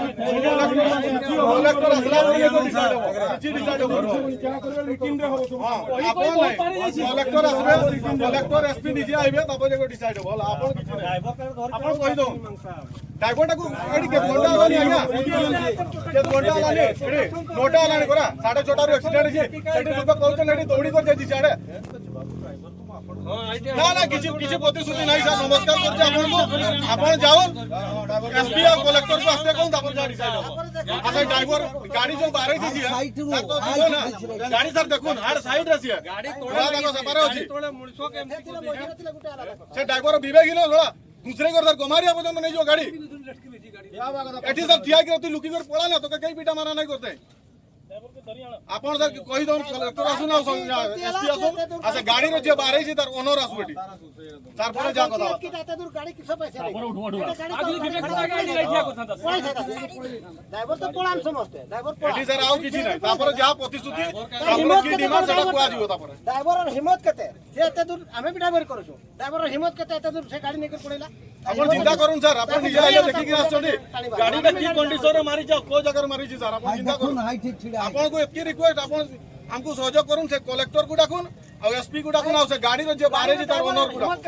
କଲେକ୍ଟର ଆସିଲା ପରେ ଯାଇକି ଡିସାଇଡ୍ ହବ। କିଛି ଡିସାଇଡ୍ ହବ। ହଁ, ଆପଣ ନାହିଁ। କଲେକ୍ଟର ଆସିବେ, କଲେକ୍ଟର ଏସପି ନିଜେ ଆଇବେ, ତାପରେ ଯାଇକି ଡିସାଇଡ୍ ହବ। ହେଲା, ଆପଣ କିଛି ନାହିଁ। ଆପଣ କହିଦିଅନ୍ତୁ। ଡ୍ରାଇଭରଟାକୁ ଏଠି କେତେ ଘଣ୍ଟା ହେଲାଣି ଆଜ୍ଞା? କେତେ ଘଣ୍ଟା ହେଲାଣି? ଏଠି ନଅଟା ହେଲାଣି ପରା, ସାଢ଼େ ଛଅଟାରୁ ଆକ୍ସିଡେଣ୍ଟ ହେଇଛି। ସେଠି ଲୋକ କହୁଛନ୍ତି ଏଠି ଦୌଡ଼ି କରି ଯାଇଛି ସିଆଡ଼େ। ନା, ନା, କିଛି, କିଛି ପ୍ରତିଶ୍ରୁତି ନାହିଁ ସାର୍। ନମସ୍କାର କରୁଛି ଆପଣଙ୍କୁ। ଆପଣ ଯାଉନ୍, ଏସ୍ପି ଆଉ କଲେକ୍ଟରକୁ ଆସ୍ତେ କହୁନ୍, ତାପରେ ଯାହା ଡିସାଇଡ୍ ହବ। ଆଚ୍ଛା, ଡ୍ରାଇଭର ଗାଡ଼ି ଯୋଉ ବାଡ଼େଇଛି ଯିଏ, ସାର୍ ତ ଯିବ ନା। ଗାଡ଼ି ସାର୍ ଦେଖୁନ୍, ଆଡ଼େ ସାଇଡ୍ରେ ସିଏ। ପୁରା ତାଙ୍କ ସେପାରେ ଅଛି। ସେ ଡ୍ରାଇଭର ବିବେକହୀନ ଶଳା। ଦୁସରେ କରି ତାର ଗମାରିଆ ପର୍ଯ୍ୟନ୍ତ ନେଇଯିବ ଗାଡ଼ି। ଏଠି ସାର୍ ଠିଆ ହେଇକି ତୁ ଲୁକି କରି ପଳା ନା, ତୋତେ କେହି ପିଟା ମାରା ନାହିଁ କରିତେ। ଆପଣ ସାର୍ କହିଦିଅନ୍ତୁ, କଲେକ୍ଟର ଆସୁନ, ଆଉ ସ-, ଏସ୍ପି ଆସୁନ। ଆଉ ସେ ଗାଡ଼ିରେ ଯିଏ ବାଡ଼େଇଛି ତାର ଓନର ଆସୁ ଏଠି। ତାର ପରେ ଯାହା କଥା ବାର୍ତ୍ତା। ଏତେ ଦୂର ଗାଡ଼ି କିସ ପାଇଁ ଛାଡ଼ିବ? ଡ୍ରାଇଭର ତ ପଳାନ୍ ସମସ୍ତେ, ଡ୍ରାଇଭର ପଳାନ୍। ଏଠି ସାର୍ ଆଉ କିଛି ନାହିଁ। ତାପରେ ଯାହା ପ୍ରତିଶ୍ରୁତି, ତାପରେ କି ଡିମାଣ୍ଡ ସେଟା କୁହାଯିବ ତାପରେ। ଡ୍ରାଇଭରର ହିମ୍ମତ କେତେ? ସେ ଏତେ ଦୂର, ଆମେ ବି ଡ୍ରାଇଭର କରୁଛୁ। ଡ୍ରାଇଭରର ହିମ୍ମତ କେତେ ଏତେ ଦୂର ସେ ଗାଡ଼ି ନେଇକି ପଳେଇଲା? ଆପଣ ଚିନ୍ତା କରୁନ୍ ସାର୍, ଆପଣ ନିଜେ ଆଇଲେ ଦେଖିକି ଆସିଛନ୍ତି। ଗାଡ଼ିଟା କି କଣ୍ଡିସନରେ ମାରିଛି, ଆଉ କୋଉ ଜାଗାରେ ମାରିଛି ସାର୍, ଆପଣ ଚିନ୍ତା କରୁନ୍। ଆପଣଙ୍କୁ ଏତିକି ରିକ୍ୱେଷ୍ଟ, ଆପଣ ଆମକୁ ସହଯୋଗ କରୁନ୍, ସେ କଲେକ୍ଟରକୁ ଡାକୁନ୍, ଆଉ ଏସ୍ପିକୁ ଡାକୁନ୍, ଆଉ ସେ ଗାଡ଼ିର ଯିଏ ବାଡ଼େଇଛି ତାର ଓନରକୁ ଡାକୁନ୍।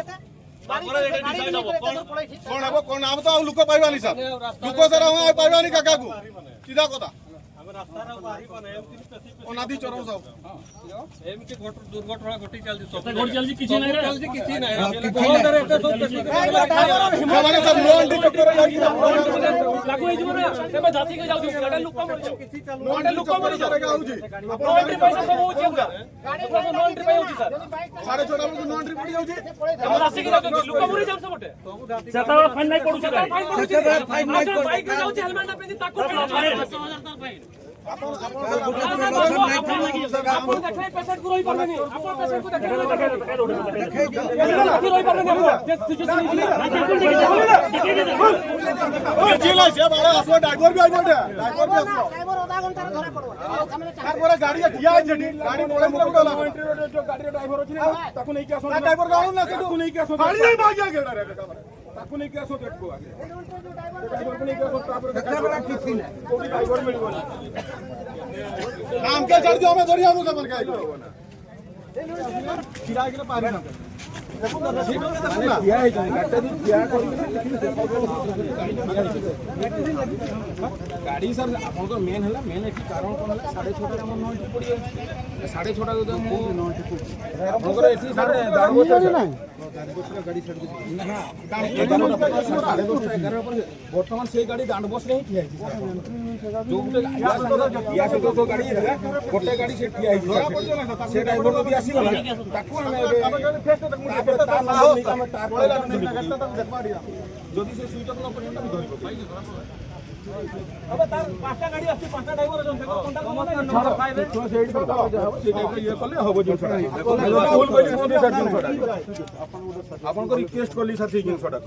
କ'ଣ ହେବ କ'ଣ? ଆମେ ତ ଆଉ ଲୋକ ପାଇବାନି ସାର୍, ଲୋକ ସାର୍ ଆମେ ଆଉ ପାଇବାନି କାକାକୁ। ସିଧା କଥା। ଅନାଦି ଚରମ ସାହୁ। ଏମିତି ଘଟ-, ଦୁର୍ଘଟଣା ଘଟି ଚାଲିଛି, ସବୁ ଘଟି ଚାଲିଛି, କିଛି ନାହିଁ ରେ। ଚାଲିଛି, କିଛି ନାହିଁ। ସେମାନେ ସାର୍ ନୋ ଏଣ୍ଟ୍ରି ଚକ୍କରରେ ଯାଉଛନ୍ତି। ନୋ ଏଣ୍ଟ୍ରି ଚକ୍କରରେ ଯାଉଛନ୍ତି। ନୋ ଏଣ୍ଟ୍ରି ପଇସା ସବୁ ହଉଛି ଏଗୁଡ଼ା। ନୋ ଏଣ୍ଟ୍ରି ପଇସା ସବୁ ହଉଛି ଏଗୁଡ଼ା। ସାଢ଼େ ଛଅଟା ବେଳକୁ ନୋ ଏଣ୍ଟ୍ରି ପଡ଼ିଯାଉଛି। ସେତେବେଳେ ଫାଇନ୍ ନାଇଁ ପଡ଼ୁଛି। ବାଇକ୍ରେ ଯାଉଛି, ହେଲମେଟ୍ ନ ପିନ୍ଧି ତାକୁ ଫାଇନ୍। ଆପଣ ଦେଖାଇ ପେସେଣ୍ଟକୁ ରହିପାରିବେନି। ଆପଣ ପେସେଣ୍ଟକୁ ଦେଖାଇ ରହିପାରିବେନି। ଆପଣ। ଡ୍ରାଇଭର ବି ଆଇବ। ତାରପରେ ଗାଡ଼ି ଠିଆ ହେଇଛି ଏଠି। ଗାଡ଼ି ପଳେଇଥିଲା ଗୋଟେ ଅଲଗା। ଗାଡ଼ିର ଡ୍ରାଇଭର ଅଛି ନା, ତାକୁ ନେଇକି ଆସନ୍ତୁ। ଡ୍ରାଇଭର ଗାଡ଼ି ନା ସେଠୁ ନେଇକି ଆସନ୍ତୁ। ତାକୁ ନେଇକି ଆସନ୍ତୁ ଏଠୁ ଆଗେ। ଡ୍ରାଇଭରକୁ ନେଇକି ଆସନ୍ତୁ, ତାପରେ ଦେଖା କରିବ। କୋଉଠି ଡ୍ରାଇଭର ମିଳିବନି। ନା, ଆମକେ ଛାଡ଼ି ଦିଅ, ଆମେ ଧରି ଆମକୁ ସେମାନେ କାହିଁ ଛିଡ଼ା ହେଇକିନା ପାରି ନା। ଗାଡ଼ି ସାର୍, ଆପଣଙ୍କର ମେନ୍ ହେଲା, ମେନ୍ ଏଠି କାରଣ କ'ଣ ହେଲା, ସାଢ଼େ ଛଅଟାରେ ଆମର ନଅଟା ପଡ଼ିଯାଉଛି। ସାଢ଼େ ଛଅଟା ଯଦି ମୁଁ ଆପଣଙ୍କର ଏଠି ସାର୍, ଗାଡ଼ି ସାଢ଼େ ଦଶଟା, ଏଗାରଟା ପରେ ବର୍ତ୍ତମାନ ସେଇ ଗାଡ଼ି ଡାଣ୍ଡ ବସ୍ରେ ହିଁ ଠିଆ ହେଇଛି ସାର୍। ଯୋଉ ଗୋଟେ ୟା ସହିତ, ୟା ସହିତ ଯୋଉ ଗାଡ଼ି ହେଇଥିଲା, ଗୋଟେ ଗାଡ଼ି ସେ ଠିଆ ହେଇଛି ସାର୍। ସେ ଡ୍ରାଇଭର ଯଦି ଆସିଗଲା, ତାକୁ ଆମେ ଏବେ ତାପରେ ତା ନମ୍ବର ନେଇକି ଆମେ ତା କଲ୍ କରିକି ଧରିବୁ। ଯଦି ସେ ସୁଇଚ୍ ଅଫ୍ ନ କରିବ, ତାକୁ ଧରିବ। ଛୁଆ ସେଇଠି ତ ଯାହା ହବ, ସେଇ ଟାଇପ୍ର ଇଏ କଲେ ହବ ଜିନିଷଟା। ଭୁଲ କହିଲି, କୁହନ୍ତୁ ସାର୍ ଜିନିଷଟା। ଆପଣଙ୍କ ରିକ୍ୱେଷ୍ଟ କଲି ସାର୍ ସେଇ ଜିନିଷଟା।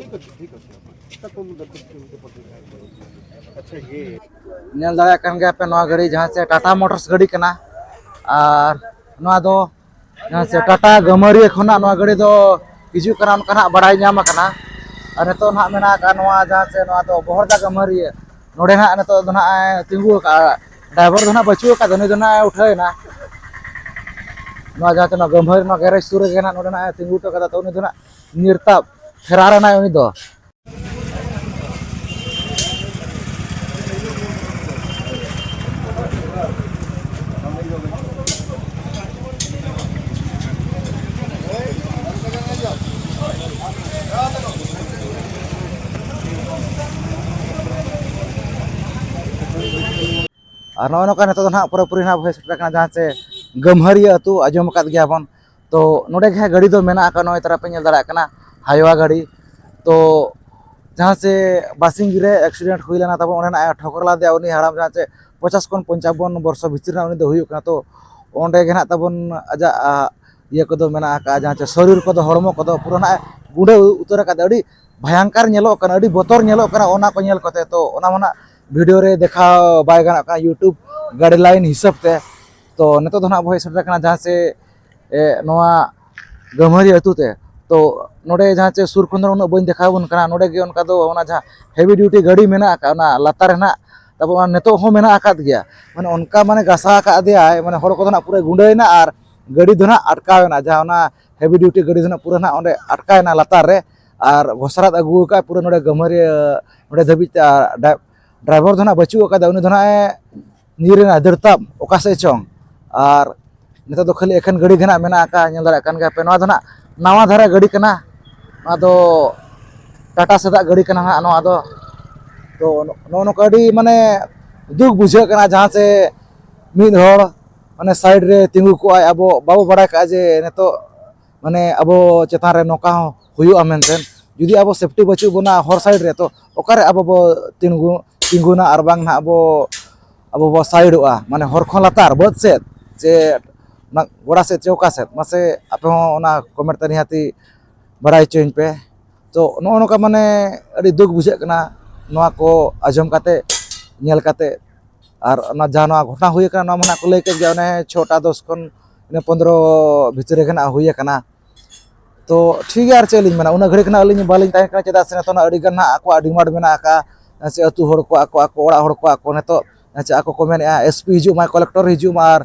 ᱧᱮᱞ ᱫᱟᱲᱮᱭᱟᱜ ᱠᱟᱱ ᱜᱮᱭᱟ ᱯᱮ, ᱱᱚᱣᱟ ᱜᱟᱹᱰᱤ ᱡᱟᱦᱟᱸ ᱪᱮ ᱴᱟᱴᱟ ᱢᱳᱴᱚᱨᱥ ᱜᱟᱹᱰᱤ ᱠᱟᱱᱟ᱾ ᱟᱨ ᱱᱚᱣᱟ ᱫᱚ ᱡᱟᱦᱟᱸ ᱪᱮ ᱴᱟᱴᱟ ᱜᱟᱹᱢᱟᱹᱨᱤᱭᱟᱹ ᱠᱷᱚᱱᱟᱜ ᱱᱚᱣᱟ ᱜᱟᱹᱰᱤ ᱫᱚ ᱦᱤᱡᱩᱜ ᱠᱟᱱᱟ, ᱚᱱᱠᱟ ᱱᱟᱜ ᱵᱟᱲᱟᱭ ᱧᱟᱢ ᱟᱠᱟᱱᱟ᱾ ᱟᱨ ᱱᱤᱛᱚᱜ ᱱᱟᱦᱟᱜ ᱢᱮᱱᱟᱜ ᱟᱠᱟᱫ ᱱᱚᱣᱟ ᱡᱟᱦᱟᱸ ᱪᱮ ᱱᱚᱣᱟ ᱫᱚ ᱵᱚᱦᱚᱲᱫᱟ ᱜᱟᱹᱢᱟᱹᱨᱤᱭᱟᱹ, ᱱᱚᱰᱮ ᱱᱟᱦᱟᱜ ᱱᱤᱛᱚᱜ ᱫᱚ ᱱᱟᱦᱟᱜ ᱮ ᱛᱤᱸᱜᱩ ᱟᱠᱟᱫᱼᱟ᱾ ᱰᱨᱟᱭᱵᱷᱟᱨ ᱫᱚ ᱱᱟᱦᱟᱜ ᱵᱟᱹᱪᱩᱜ ᱟᱠᱟᱫᱟ, ᱩᱱᱤ ᱫᱚ ᱱᱟᱦᱟᱜ ᱮ ᱩᱴᱷᱟᱹᱣ ᱮᱱᱟ᱾ ᱱᱚᱣᱟ ᱡᱟᱦᱟᱸ ᱪᱮ ᱱᱚᱣᱟ ᱜᱟᱹᱢᱵᱷᱟᱹᱨᱤ, ᱱᱚᱣᱟ ᱜᱮᱨᱮᱡᱽ ᱥᱩᱨ ᱨᱮᱜᱮ ᱱᱟᱦᱟᱜ ᱱᱚᱰᱮ ᱱᱟᱦᱟᱜ ᱮ ᱛᱤᱸᱜᱩ ᱦᱚᱴᱚ ᱠᱟᱫᱟ, ᱛᱚ ᱩᱱᱤ ᱫᱚ ᱱᱟᱦᱟᱜ ᱧᱤᱨ ᱛᱟᱵ ᱯᱷᱮᱨᱟᱨ ᱮᱱᱟᱭ ᱩᱱᱤ ᱫᱚ᱾ ᱟᱨ ᱱᱚᱜᱼᱚᱭ ᱱᱚᱝᱠᱟ ᱱᱤᱛᱚᱜ ᱫᱚ ᱱᱟᱦᱟᱜ ᱯᱩᱨᱟᱹᱯᱩᱨᱤ ᱱᱟᱦᱟᱜ ᱵᱚᱭᱮᱥ ᱥᱮᱴᱮᱨ ᱟᱠᱟᱱᱟ, ᱡᱟᱦᱟᱸ ᱪᱮ ᱜᱟᱹᱢᱦᱟᱹᱨᱤᱭᱟᱹ ᱟᱹᱛᱩ ᱟᱸᱡᱚᱢ ᱟᱠᱟᱫ ᱜᱮᱭᱟ ᱵᱚᱱ᱾ ᱛᱚ ᱱᱚᱰᱮ ᱜᱮ ᱦᱟᱸᱜ ᱜᱟᱹᱰᱤ ᱫᱚ ᱢᱮᱱᱟᱜ ᱟᱠᱟᱫ, ᱱᱚᱜᱼᱚᱭ ᱛᱟᱨᱟ ᱯᱮ ᱧᱮᱞ ᱫᱟᱲᱮᱭᱟᱜ ᱠᱟᱱᱟ ᱦᱟᱭᱣᱟ ᱜᱟᱹᱰᱤ᱾ ᱛᱚ ᱡᱟᱦᱟᱸ ᱪᱮ ᱵᱟᱥᱤᱝ ᱨᱮ ᱮᱠᱥᱤᱰᱮᱱᱴ ᱦᱩᱭ ᱞᱮᱱᱟ ᱛᱟᱵᱚᱱ, ᱚᱸᱰᱮ ᱱᱟᱜ ᱮ ᱴᱷᱚᱠᱚᱨ ᱞᱮᱫᱮᱭᱟ ᱩᱱᱤ ᱦᱟᱲᱟᱢ, ᱡᱟᱦᱟᱸ ᱪᱮ ᱯᱚᱧᱪᱟᱥ ᱠᱷᱚᱱ ᱯᱚᱧᱪᱟᱵᱚᱱ ᱵᱚᱨᱥᱚ ᱵᱷᱤᱛᱤᱨ ᱨᱮᱱᱟᱜ ᱩᱱᱤ ᱫᱚ ᱦᱩᱭᱩᱜ ᱠᱟᱱᱟ᱾ ᱛᱚ ᱚᱸᱰᱮ ᱜᱮ ᱱᱟᱦᱟᱜ ᱛᱟᱵᱚᱱ ᱟᱡᱟᱜ, ᱟ, ᱤᱭᱟᱹ ᱠᱚᱫᱚ ᱢᱮᱱᱟᱜ ᱟᱠᱟᱫᱼᱟ, ᱡᱟᱦᱟᱸ ᱪᱮ ᱥᱚᱨᱤᱨ ᱠᱚᱫᱚ, ᱦᱚᱲᱢᱚ ᱠᱚᱫᱚ ᱯᱩᱨᱟᱹ ᱱᱟᱦᱟᱜ ᱮ ᱜᱩᱸᱰᱟᱹ ᱩᱛᱟᱹᱨ ᱟᱠᱟᱫ, ᱟᱹᱰᱤ ᱵᱷᱚᱭᱚᱝᱠᱚᱨ ᱧᱮᱞᱚᱜ ᱠᱟᱱᱟ, ᱟᱹᱰᱤ ᱵᱚᱛᱚᱨ ᱧᱮᱞᱚᱜ ᱠᱟᱱᱟ ᱚᱱᱟ ᱠᱚ ᱧᱮᱞ ᱠᱟᱛᱮ᱾ ᱛᱚ ᱚᱱᱟ ᱢᱟ ᱱᱟᱦᱟᱜ ᱵᱷᱤᱰᱤᱭᱳ ᱨᱮ ᱫᱮᱠᱷᱟᱣ ᱵᱟᱭ ᱜᱟᱱᱚᱜ ᱠᱟᱱᱟ YouTube guideline ᱦᱤᱥᱟᱹᱵ ᱛᱮ᱾ ᱛᱚ ᱱᱤᱛᱚᱜ ᱫᱚ ᱱᱟᱦᱟᱜ ᱵᱚ ᱦᱮᱡ ᱥᱮᱴᱮᱨ ᱟᱠᱟᱱᱟ ᱡᱟᱦᱟᱸ ᱪᱮ ᱮ, ᱱᱚᱣᱟ ᱜᱟᱹᱢᱦᱟᱹᱨᱤ ᱟᱹᱛᱩ ᱛᱮ᱾ ᱛᱚ ᱱᱚᱰᱮ ᱡᱟᱦᱟᱸ ᱪᱮ ᱥᱩᱨ ᱠᱷᱚᱱ ᱫᱚ ᱩᱱᱟᱹᱜ ᱵᱟᱹᱧ ᱫᱮᱠᱷᱟᱣ ᱟᱵᱚᱱ ᱠᱟᱱᱟ, ᱱᱚᱰᱮ ᱜᱮ ᱚᱱᱠᱟ ᱫᱚ ᱚᱱᱟ ᱡᱟᱦᱟᱸ heavy duty ᱜᱟᱹᱰᱤ ᱢᱮᱱᱟᱜ ᱟᱠᱟᱫ, ᱚᱱᱟ ᱞᱟᱛᱟᱨ ᱨᱮ ᱱᱟᱜ ᱛᱟᱵᱚ ᱚᱱᱟ ᱱᱤᱛᱚᱜ ᱦᱚᱸ ᱢᱮᱱᱟᱜ ᱟᱠᱟᱫ ᱜᱮᱭᱟ᱾ ᱢᱟᱱᱮ ᱚᱱᱠᱟ ᱢᱟᱱᱮ ᱜᱷᱟᱥᱟᱣ ᱟᱠᱟᱫ ᱫᱮᱭᱟᱭ, ᱢᱟᱱᱮ ᱦᱚᱲ ᱠᱚᱫᱚ ᱱᱟᱜ ᱯᱩᱨᱟᱹ ᱜᱩᱸᱰᱟᱹᱭᱮᱱᱟ ᱟᱨ ᱜᱟᱹᱰᱤ ᱫᱚ ᱱᱟᱦᱟᱜ ᱟᱴᱠᱟᱣ ᱮᱱᱟ, ᱡᱟᱦᱟᱸ ᱚᱱᱟ heavy duty ᱜᱟᱹᱰᱤ ᱫᱚ ᱱᱟᱦᱟᱜ ᱯᱩᱨᱟᱹ ᱱᱟᱦᱟᱜ ᱚᱸᱰᱮ ᱟᱴᱠᱟᱣ ᱮᱱᱟ ᱞᱟᱛᱟᱨ ᱨᱮ, ᱟᱨ ᱜᱷᱚᱥᱟᱨᱟᱛ ᱟᱹᱜᱩ ᱟᱠᱟᱫ ᱯᱩᱨᱟᱹ ᱱᱚᱰᱮ ᱜᱟᱹᱢᱷᱟᱹᱨᱤᱭᱟᱹ ᱱᱚᱰᱮ ᱫᱷᱟᱹᱵᱤᱡ ᱛᱮ, ᱟᱨ ᱰᱟᱭ- driver ᱫᱚ ᱱᱟᱦᱟᱜ ᱵᱟᱹᱪᱩᱜ ᱟᱠᱟᱫᱟ, ᱩᱱᱤ ᱫᱚ ᱱᱟᱦᱟᱜ ᱮ ᱧᱤᱨ ᱮᱱᱟ ᱫᱟᱹᱲ ᱛᱟᱵ ᱚᱠᱟ ᱥᱮᱫ ᱪᱚᱝ᱾ ᱟᱨ ᱱᱤᱛᱚᱜ ᱫᱚ ᱠᱷᱟᱹᱞᱤ ᱮᱠᱷᱮᱱ ᱜᱟᱹᱰᱤ ᱜᱮ ᱱᱟᱦᱟᱜ ᱢᱮᱱᱟᱜ ᱟᱠᱟᱫ, ᱧᱮᱞ ᱫᱟᱲᱮᱭᱟᱜ ᱠᱟᱱ ᱜᱮᱭᱟ ᱯᱮ᱾ ᱱᱚᱣᱟ ᱫᱚ ᱱᱟᱦᱟᱜ ᱱᱟᱣᱟ ᱫᱷᱟᱨᱟ ᱜᱟᱹᱰᱤ ᱠᱟᱱᱟ, ᱱᱚᱣᱟ ᱫᱚ ᱴᱟᱴᱟ ᱥᱮᱫᱟᱜ ᱜᱟᱹᱰᱤ ᱠᱟᱱᱟ ᱱᱟᱦᱟᱜ ᱱᱚᱣᱟ ᱫᱚ᱾ ᱛᱚ ᱱᱚᱜᱼᱚ ᱱᱚᱝᱠᱟ ᱟᱹᱰᱤ ᱢᱟᱱᱮ ᱫᱩᱠ ᱵᱩᱡᱷᱟᱹᱜ ᱠᱟᱱᱟ, ᱡᱟᱦᱟᱸ ᱥᱮ ᱢᱤᱫ ᱦᱚᱲ ᱢᱟᱱᱮ side ᱨᱮ ᱛᱤᱸᱜᱩ ᱠᱚᱜᱼᱟᱭ, ᱟᱵᱚ ᱵᱟᱵᱚ ᱵᱟᱲᱟᱭ ᱠᱟᱜᱼᱟ ᱡᱮ ᱱᱤᱛᱚᱜ ᱢᱟᱱᱮ ᱟᱵᱚ ᱪᱮᱛᱟᱱ ᱨᱮ ᱱᱚᱝᱠᱟ ᱦᱚᱸ ᱦᱩᱭᱩᱜᱼᱟ ᱢᱮᱱᱛᱮ᱾ ᱡᱩᱫᱤ ᱟᱵᱚ safety ᱵᱟᱹᱪᱩᱜ ᱵᱚᱱᱟ ᱦᱚᱨ side ᱨᱮ, ᱛᱚ ᱚᱠᱟᱨᱮ ᱟᱵᱚ ᱵᱚ ᱛᱤᱸᱜᱩ ᱛᱤᱸᱜᱩᱱᱟ, ᱟᱨ ᱵᱟᱝ ᱱᱟᱦᱟᱜ ᱟᱵᱚ ᱟᱵᱚ ᱵᱚ sideᱚᱜᱼᱟ, ᱢᱟᱱᱮ ᱦᱚᱨ ᱠᱷᱚᱱ ᱞᱟᱛᱟᱨ ᱵᱟᱹᱫᱽ ᱥᱮᱫ ᱪᱮ ᱚᱱᱟ ᱜᱚᱰᱟ ᱥᱮᱫ ᱪᱮ ᱚᱠᱟ ᱥᱮᱫ? ᱢᱟᱥᱮ ᱟᱯᱮ ᱦᱚᱸ ᱚᱱᱟ comment ᱛᱮ ᱱᱤᱦᱟᱹᱛᱤ ᱵᱟᱲᱟᱭ ᱦᱚᱪᱚᱧ ᱯᱮ᱾ ᱛᱚ ᱱᱚᱜᱼᱚ ᱱᱚᱝᱠᱟ ᱢᱟᱱᱮ ᱟᱹᱰᱤ ᱫᱩᱠ ᱵᱩᱡᱷᱟᱹᱜ ᱠᱟᱱᱟ ᱱᱚᱣᱟ ᱠᱚ ᱟᱸᱡᱚᱢ ᱠᱟᱛᱮ, ᱧᱮᱞ ᱠᱟᱛᱮ᱾ ᱟᱨ ᱚᱱᱟ ᱡᱟᱦᱟᱸ ᱱᱚᱣᱟ ᱜᱷᱚᱴᱚᱱᱟ ᱦᱩᱭ ᱟᱠᱟᱱᱟ, ᱱᱚᱣᱟ ᱢᱟ ᱱᱟᱦᱟᱜ ᱠᱚ ᱞᱟᱹᱭ ᱠᱮᱫ ᱜᱮᱭᱟ, ᱚᱱᱮ ᱪᱷᱚᱴᱟ ᱫᱚᱥ ᱠᱷᱚᱱ ᱤᱱᱟᱹ ᱯᱚᱱᱫᱽᱨᱚ ᱵᱷᱤᱛᱨᱤ ᱨᱮᱜᱮ ᱱᱟᱦᱟᱜ ᱦᱩᱭ ᱟᱠᱟᱱᱟ᱾ ᱛᱚ ᱴᱷᱤᱠ ᱜᱮᱭᱟ, ᱟᱨ ᱪᱮᱫ ᱞᱤᱧ ᱢᱮᱱᱟ, ᱩᱱᱟᱹᱜ ᱜᱷᱟᱹᱲᱤᱡ ᱠᱷᱚᱱᱟᱜ ᱟᱹᱞᱤᱧ ᱵᱟᱹᱞᱤᱧ ᱛᱟᱦᱮᱸ ᱠᱟᱱᱟ, ᱪᱮᱫᱟᱜ ᱥᱮ ᱱᱤᱛᱚᱜ ᱟᱹᱰᱤ ᱜᱟᱱ ᱱᱟᱦᱟᱜ ᱟᱠᱚᱣᱟᱜ demand ᱢᱮᱱᱟᱜ ᱟᱠᱟᱫᱼᱟ, ᱥᱮ ᱟᱹᱛᱩ ᱦᱚᱲ ᱠᱚᱣᱟᱜ ᱠᱚ, ᱟᱠᱚ ᱚᱲᱟᱜ ᱦᱚᱲ ᱠᱚᱣᱟᱜ ᱠᱚ ᱱᱤᱛᱚᱜ, ᱪᱮᱫ ᱟᱠᱚ ᱠᱚ ᱢᱮᱱᱮᱫᱼᱟ, SP ᱦᱤᱡᱩᱜ ᱢᱟᱭ, collector ᱦᱤᱡᱩᱜ ᱢᱟ, ᱟᱨ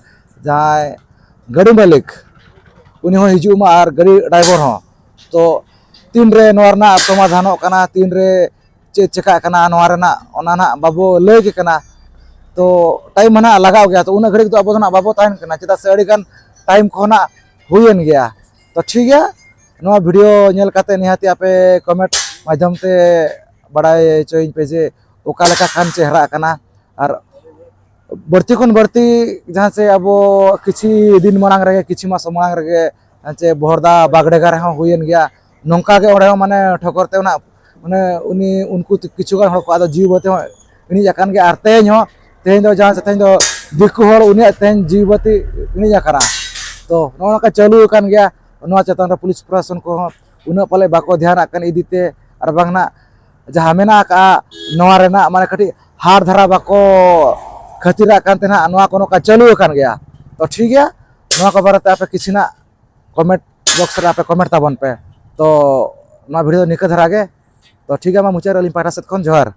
ᱡᱟᱦᱟᱸᱭ ᱜᱟᱹᱰᱤ ᱢᱟᱹᱞᱤᱠ ᱩᱱᱤ ᱦᱚᱸ ᱦᱤᱡᱩᱜ ᱢᱟ, ᱟᱨ ᱜᱟᱹᱰᱤ driver ᱦᱚᱸ᱾ ᱛᱚ ᱛᱤᱱᱨᱮ ᱱᱚᱣᱟ ᱨᱮᱱᱟᱜ ᱥᱚᱢᱟᱫᱷᱟᱱᱚᱜ ᱠᱟᱱᱟ, ᱛᱤᱱᱨᱮ ᱪᱮᱫ ᱪᱮᱠᱟᱜ ᱠᱟᱱᱟ ᱱᱚᱣᱟ ᱨᱮᱱᱟᱜ, ᱚᱱᱟ ᱱᱟᱦᱟᱜ ᱵᱟᱵᱚ ᱞᱟᱹᱭ ᱜᱮ ᱠᱟᱱᱟ᱾ ᱛᱚ time ᱢᱟ ᱱᱟᱦᱟᱜ ᱞᱟᱜᱟᱣ ᱜᱮᱭᱟ, ᱛᱚ ᱩᱱᱟᱹᱜ ᱜᱷᱟᱹᱲᱤᱡ ᱫᱚ ᱟᱵᱚ ᱫᱚ ᱱᱟᱦᱟᱜ ᱵᱟᱵᱚ ᱛᱟᱦᱮᱱ ᱠᱟᱱᱟ, ᱪᱮᱫᱟᱜ ᱥᱮ ᱟᱹᱰᱤᱜᱟᱱ time ᱠᱚ ᱱᱟᱦᱟᱜ ᱦᱩᱭᱮᱱ ᱜᱮᱭᱟ᱾ ᱛᱚ ᱴᱷᱤᱠ ᱜᱮᱭᱟ, ᱱᱚᱣᱟ video ᱧᱮᱞ ᱠᱟᱛᱮ ᱱᱤᱦᱟᱹᱛᱤ ᱟᱯᱮ comment ᱢᱟᱫᱽᱫᱷᱚᱢ ᱛᱮ ᱵᱟᱲᱟᱭ ᱦᱚᱪᱚᱭᱤᱧ ᱯᱮ ᱡᱮ ᱚᱠᱟ ᱞᱮᱠᱟ ᱠᱷᱟᱱ ᱪᱮᱦᱨᱟᱜ ᱠᱟᱱᱟ᱾ ᱟᱨ ᱵᱟᱹᱲᱛᱤ ᱠᱷᱚᱱ ᱵᱟᱹᱲᱛᱤ ᱡᱟᱦᱟᱸ ᱥᱮ ᱟᱵᱚ ᱠᱤᱪᱷᱩ ᱫᱤᱱ ᱢᱟᱲᱟᱝ ᱨᱮᱜᱮ, ᱠᱤᱪᱷᱩ ᱢᱟᱥ ᱢᱟᱲᱟᱝ ᱨᱮᱜᱮ ᱡᱟᱦᱟᱸ ᱪᱮ ᱵᱚᱦᱚᱲᱫᱟ ᱵᱟᱜᱽᱰᱮᱜᱟ ᱨᱮᱦᱚᱸ ᱦᱩᱭᱮᱱ ᱜᱮᱭᱟ, ᱱᱚᱝᱠᱟ ᱜᱮ ᱚᱸᱰᱮ ᱦᱚᱸ ᱢᱟᱱᱮ ᱴᱷᱚᱠᱚᱨ ᱛᱮ ᱚᱱᱟ ᱢᱟᱱᱮ ᱩᱱᱤ, ᱩᱱᱠᱩ ᱠᱤᱪᱷᱩ ᱜᱟᱱ ᱦᱚᱲ ᱠᱚ ᱟᱫᱚ ᱡᱤᱣᱤ ᱵᱟᱹᱛᱤ ᱦᱚᱸ ᱤᱬᱤᱡ ᱟᱠᱟᱱ ᱜᱮᱭᱟ᱾ ᱟᱨ ᱛᱮᱦᱮᱧ ᱦᱚᱸ, ᱛᱮᱦᱮᱧ ᱫᱚ ᱡᱟᱦᱟᱸ ᱥᱮ ᱛᱮᱦᱮᱧ ᱫᱚ ᱫᱤᱠᱩ ᱦᱚᱲ ᱩᱱᱤᱭᱟᱜ ᱛᱮᱦᱮᱧ ᱡᱤᱣᱤ ᱵᱟᱹᱛᱤ ᱤᱬᱤᱡ ᱟᱠᱟᱱᱟ᱾ ᱛᱚ ᱱᱚᱜᱼᱚ ᱱᱚᱝᱠᱟ ᱪᱟᱹᱞᱩ ᱟᱠᱟᱱ ᱜᱮᱭᱟ, ᱱᱚᱣᱟ ᱪᱮᱛᱟᱱ ᱨᱮ ᱯᱩᱞᱤᱥ ᱯᱨᱚᱥᱟᱥᱚᱱ ᱠᱚᱦᱚᱸ ᱩᱱᱟᱹᱜ ᱯᱟᱞᱮ ᱵᱟᱠᱚ ᱫᱷᱮᱭᱟᱱᱟᱜ ᱠᱟᱱ ᱤᱫᱤ ᱛᱮ, ᱟᱨ ᱵᱟᱝ ᱱᱟᱜ ᱡᱟᱦᱟᱸ ᱢᱮᱱᱟᱜ ᱟᱠᱟᱫᱼᱟ ᱱᱚᱣᱟ ᱨᱮᱱᱟᱜ ᱢᱟᱱᱮ ᱠᱟᱹᱴᱤᱡ ᱦᱟᱴ ᱫᱷᱟᱨᱟ ᱵᱟᱠᱚ ᱠᱷᱟᱹᱛᱤᱨᱟᱜ ᱠᱟᱱ ᱛᱮ ᱱᱟᱜ ᱱᱚᱣᱟ ᱠᱚ ᱱᱚᱝᱠᱟ ᱪᱟᱹᱞᱩ ᱟᱠᱟᱱ ᱜᱮᱭᱟ᱾ ᱛᱚ ᱴᱷᱤᱠ ᱜᱮᱭᱟ, ᱱᱚᱣᱟ ᱠᱚ ᱵᱟᱨᱮᱛᱮ ᱟᱯᱮ ᱠᱤᱪᱷᱩ ᱱᱟᱜ comment box ᱨᱮ ᱟᱯᱮ comment ᱛᱟᱵᱚᱱ ᱯᱮ᱾ ᱛᱚ ᱱᱚᱣᱟ video ᱫᱚ ᱱᱤᱝᱠᱟᱹ ᱫᱷᱟᱨᱟ ᱜᱮ᱾ ᱛᱚ ᱴᱷᱤᱠ ᱜᱮᱭᱟ, ᱢᱟ ᱢᱩᱪᱟᱹᱫ ᱨᱮ ᱟᱹᱞᱤᱧ ᱯᱟᱦᱴᱟ ᱥᱮᱫ ᱠᱷᱚᱱ ᱡᱚᱦᱟᱨ᱾